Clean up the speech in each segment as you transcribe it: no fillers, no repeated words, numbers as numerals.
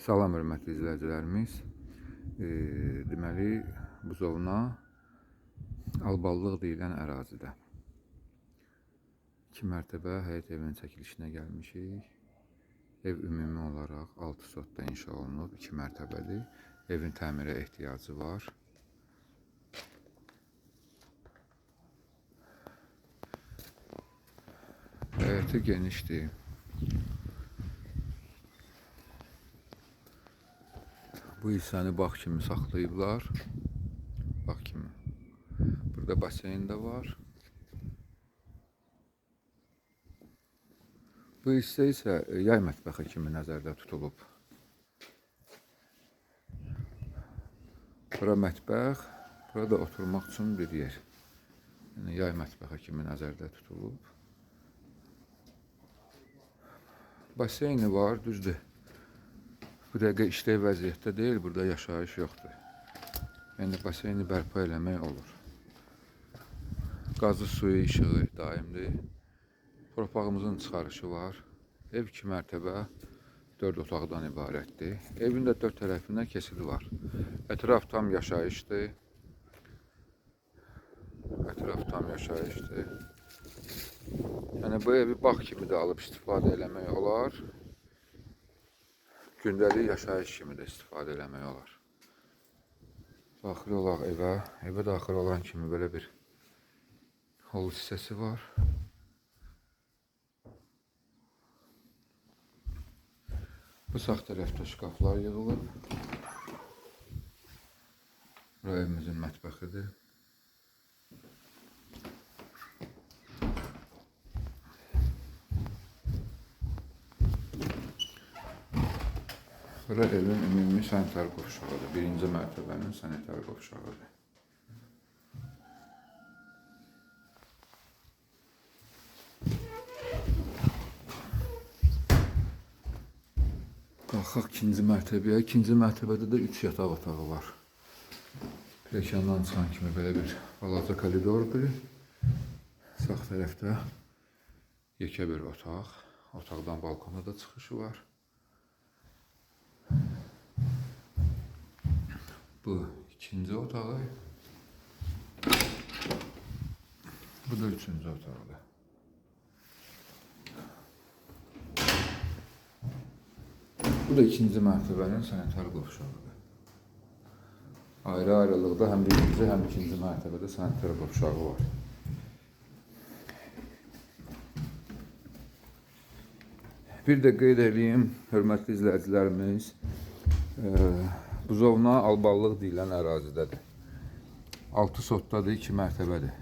Salam hörmətli izləyicilərimiz. Deməli, Buzovna Alballıq deyilən ərazidə 2 mərtəbə həyət evinin çəkilişinə gəlmişik. Ev ümumi olaraq 6 sotda inşa olunub, 2 mərtəbəli. Evin təmirə ehtiyacı var. Həyəti genişdir. Bu hissəni bağ kimi saxlayıblar. Bağ kimi. Burada baseyn də var. Bu hissə isə yay mətbəxi kimi nəzərdə tutulub. Bura mətbəx, burada oturmaq üçün bir yer. Yəni yay mətbəxi kimi nəzərdə tutulub. Baseyni var, düzdür. Bu dəqiqə işlək vəziyyətdə deyil, burada yaşayış yoxdur. Yəni baseyni bərpa eləmək olur. Qazı, suyu, işığı daimdir. Torpağımızın çıxarışı var. Ev 2 mərtəbə, 4 otaqdan ibarətdir. Evin də 4 tərəfindən keçidi var. Ətraf tam yaşayışdır. Ətraf tam yaşayışdır. Yəni bu evi bağ kimi də alıb istifadə eləmək olar. Gündəlik yaşayış kimi də istifadə eləmək olar. Daxil olaq evə. Evə daxil olan kimi belə bir hol hissəsi var. Bu sağ tərəfdə şkaflar yığılıb. Bura evimizin mətbəxidir. Bura evin ümumi sanitar qovşağıdır. Birinci mərtəbənin sanitar qovşağıdır. Qalxaq ikinci mərtəbəyə. İkinci mərtəbədə də 3 yataq otağı var. Pilləkəndən çıxan kimi belə bir balaca koridordur. Sağ tərəfdə yekə bir otaq. Otaqdan balkona da çıxışı var. Bu ikinci otağı. Bu da üçüncü otağıdır. Bu da ikinci mərtəbənin sanitar qovşağıdır. Ayrı-ayrılıqda həm birinci, həm ikinci mərtəbədə sanitar qovşağı var. Bir də qeyd eləyim, hörmətli izləyicilərimiz, Buzovna Alballıq deyilən ərazidədir. 6 sotdadır, 2 mərtəbədir.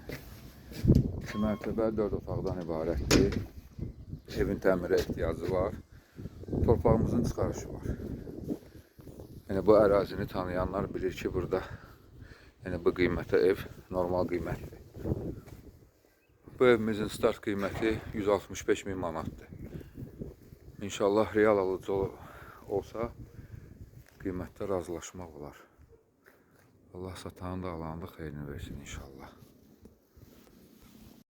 2 mərtəbə, 4 otaqdan ibarətdir. Evin təmirə ehtiyacı var. Torpağımızın çıxarışı var. Yəni bu ərazini tanıyanlar bilir ki, burada yəni bu qiymətə ev normal qiymətdir. Bu evimizin start qiyməti 165 min manatdır. İnşallah real alıcı olsa qiymətdə razılaşmaq olar. Allah satanın da alanın da xeyrini versin inşallah.